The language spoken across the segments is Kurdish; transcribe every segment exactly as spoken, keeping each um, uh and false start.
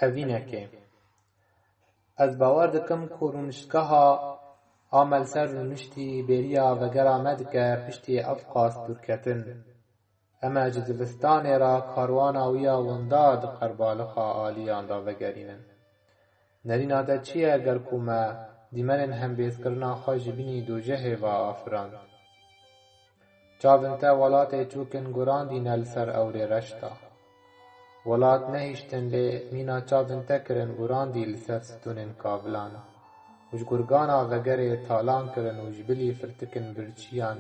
Evînekê. Ez bawer dikim ku rûniştgeha a me li ser rûniştî bêriya vegera me dike piştî ev qas dûrketin. Em ê ji divistanê re karwana wî ya winda di qerbalixa aliyan de vegerînin. Nerîna te çi ye ger ku me dîmenên hembêzkirina xwe ji bînî dojehê ve afirand? Çavên te welatê çûkin gurandîne li ser ewrê reş de. Welat nehiştin lê mîna çavên te kirin gurandî li ser stûnên kavilan û ji gurgana vegerê talan kirin û ji bilî firtikên birçiyan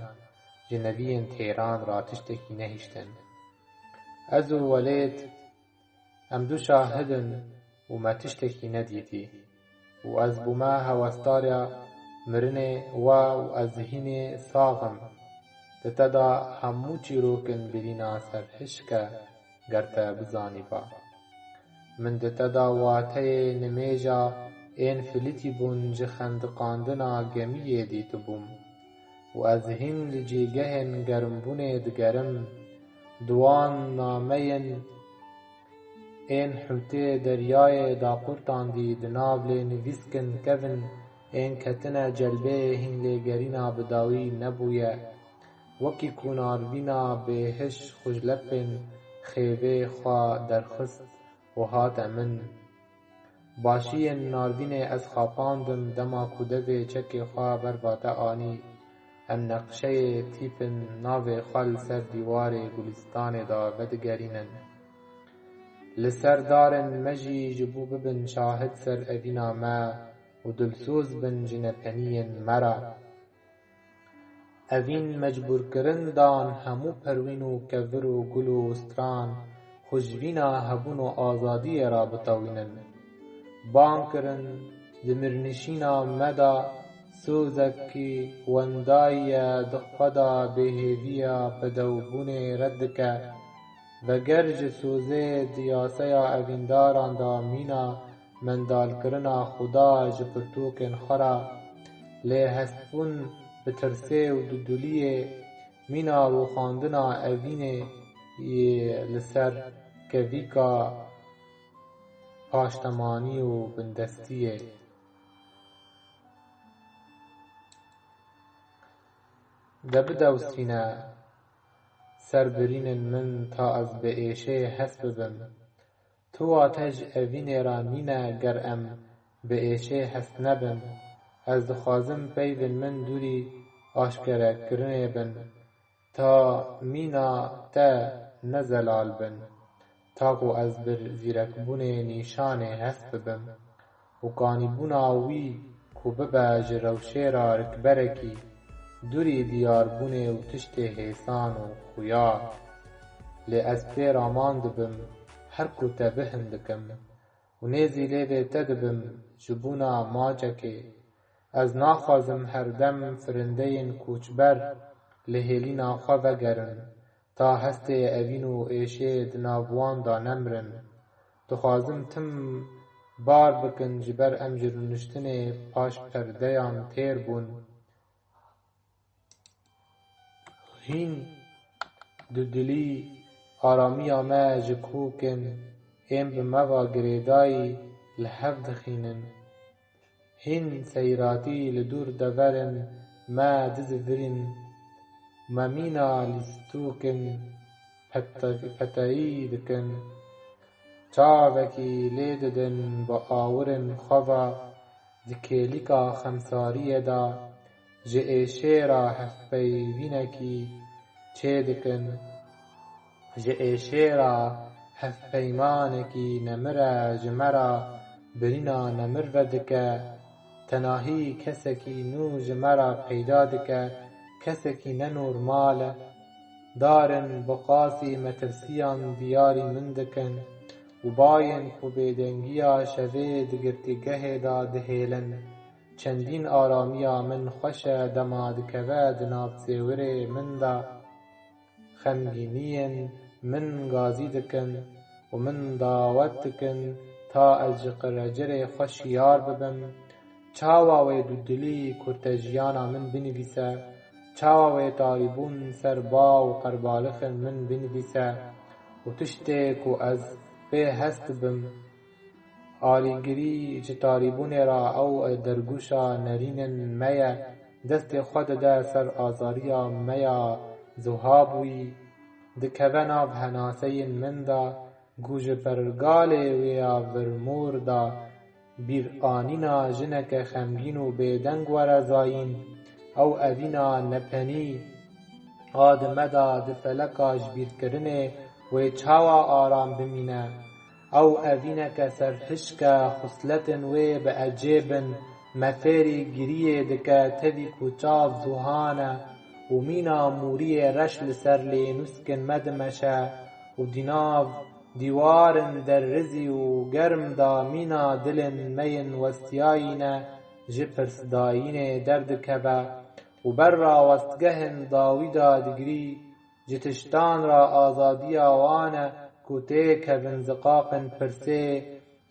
ji neviyên têran re tiştekî nehiştin. Ez û welêt Em du şahid in û me tiştekî nedîtî. Û ez bûme hewesdarya mirinê we û ez hînê sax im. Di te de hemû çîrokên birîna ser hişk e, ger te bizanîba. Min di te de wateyê nimêja ên filîtîbûn ji xendiqandina gemiyê dîtibûm. Û ez hîn li cîgehên germbûnê digerim. Di wan nameyên ên hûtê deryayê daqurtandî di nav lênivîskên kevin ên ketine celbê hîn lêgerîna bi dawî nebûye. Wekî ku narvîna bêhiş xwe ji lepên xêvê xwe derxist û hate min. Başiyên narvînê ez xapandim, dema ku devê çekê xwe berva te anî. Em neqşeyê tîpin navê xwe li ser dîwarê gulîstanê de vedigerînin. Li ser darên me jî ji bo bibin şahid ser evîna me û dilsoz bin ji nepeniyên me re. Evîn mecbûrkirin dan hemû perwîn û kevir û gul û stran xwe ji vîna hebûn û azadiyê re bitewînin. Bang kirin, di mirnişîna me de sozekî wendayî ye, di xwe de bêhêviya bedewbûnê red dike. Veger ji sozê di yaseya evîndaran de mîna mendalkirina Xuda ji pirtûkên xwe re, lê hestbûn bi tirsê û duduliyê mîna rûxandina evînê yê li ser kevîka paştemanî û bindestiyê. De bidewsîne ser birînên min ta ez bi êşê hest bibim. Tuwa te ji evînê re nîne ger em bi êşê hest nebin. Ez dixwazim peyvên min dûrî aşkerekirinê bin, ta mîna te ne zelal bin, ta ku ez bi zîrekbûnê nîşanê hest bibim û kanîbûna wî ku bibe ji rewşê re rikberekî dûrî diyarbûnê û tiştê hêsan û xuya. Lê ez pê raman dibim, her ku te bihin dikim û nêzî lêvê te dibim ji bûna maçekê. Ez naxwazim herdem firindeyên koçber li hêlîna xwe vegerin, ta hestê evîn û êşê di nav wan de nemirin. Dixwazim tim bar bikin, ji ber em ji rûniştinê paş perdeyan têr bûn. Hîn dudilî aramiya me ji kûkin ên bi me ve girêdayî li hev dixînin. Hîn seyratî li dûr deverin me dizivirîn. Me mîna lîstûkin pete-, peteyî dikin. Çavekî lê didin bi awirên xwe ve di kêlîka xemsariyê de ji êşê re hevpeyvînekî çêdikin. Ji êşê re hevpeymanekî nemir e, ji me re birîna nemir vedike. Tenahî kesekî nû ji me re peyda dike, kesekî nenormal e. Darin bi qasî metirsiyan diyarî min dikin û bayên ku bêdengiya şevê di girtîgehê de dihêlin. Çendîn aramiya min xweş e, dema dikeve di nav sêwirê min de. Xemgîniyên min gazî dikin û min dawet dikin ta ez ji qirecirê xwe şiyar bibim. Çawa wê dudilî kurtejiyana min binivîse, çawa wê tarîbûn ser ba û qerbalixên min binivîse û tiştê ku ez pê hest dibim, Alîgirî ji tarîbûnê re ew dergûşa nerînin me ye, destê xwe dide ser azadiya me ya zuhabûyî, dikeve nav henaseyên min de, ku ji pergalê wê ya virmûr de bîranîna jineke xemgîn û bêdeng were zayîn. Ew evîna nepenî a di me de di feleka ji bîrkirinê wê çawa aram bimîne? Ew evîneke serhişk e, xusletên wê bi ecêb in, me fêrî giriyê dike, tevî ku çav zuhan e û mîna mûriyê reş li ser lênûskên me dimeşe û di nav dîwarên derizî û germ de mîna dilên me yên westiyayî ne ji pirsdayînê derdikeve û ber rawestgehên dawî de digirî. Ji tiştan re azadiya wan e ku têkevin ziqaqên pirsê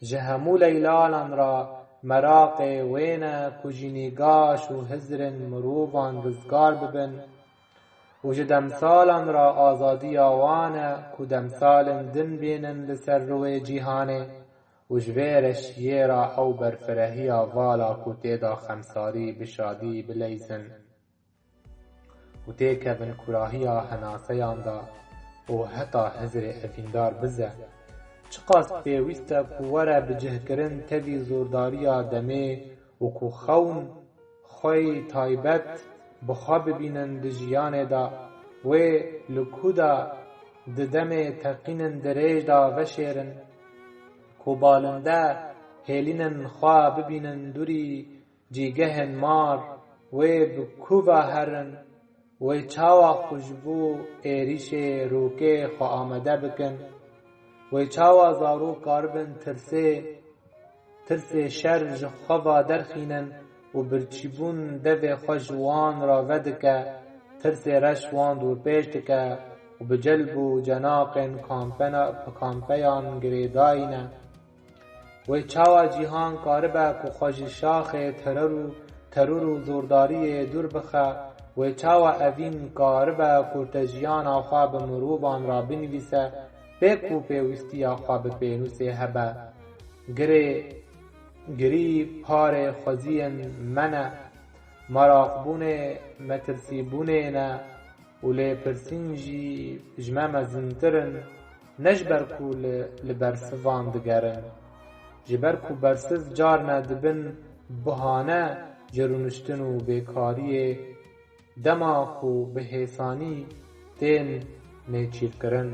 ji hemû leylalan re meraqê wê ne ku ji nîgaş û hizrên mirovan rizgar bibin û ji demsalan re azadiya wan e ku demsalên din bînin li ser rûyê cîhanê û ji vê reşiyê re ew berfirehiya vala ku tê de xemsarî bi şadî bileyzin û têkevin kurahiya henaseyan de û heta hizrê evîndar bize. Çiqas pêwîst e ku were bicihkirin tevî zordariya demê û ku xewn xwey taybet bi xwe bibînin di jiyanê de, wê li ku de di demê teqînin dirêj de veşêrin, ku balinde hêlînin xwe bibînin dûrî cîgehên mar, wê bi ku ve herin, wê çawa xwe ji bo êrîşê rokê xwe amade bikin, wê çawa zarok karibin tirsê, tirsê şer ji xwe ve derxînin û birçîbûn devê xwe ji wan re vedike, tirsê reş wan dorpêç dike û bi celb û cenaqên kampena-, kampeyan girêdayî ne. Wê çawa cîhan karibe ku xwe ji şaxê teror û, teror û zordariyê dûr bixe? Wê çawa evîn karibe kurtejiyana xwe bi mirovan re binivîse, pê ku pêwîstiya xwe bi pênûsê hebe? Girê, girî parê xweziyên me ne, meraqbûnê metirsîbûnê ne û lêpirsîn jî ji me mezintir in, ne ji ber ku li, li bersivan digerin. Ji ber ku bersiv carna dibin bahane ji rûniştin û bêkariyê, dema ku bi hêsanî tên nêçîrkirin.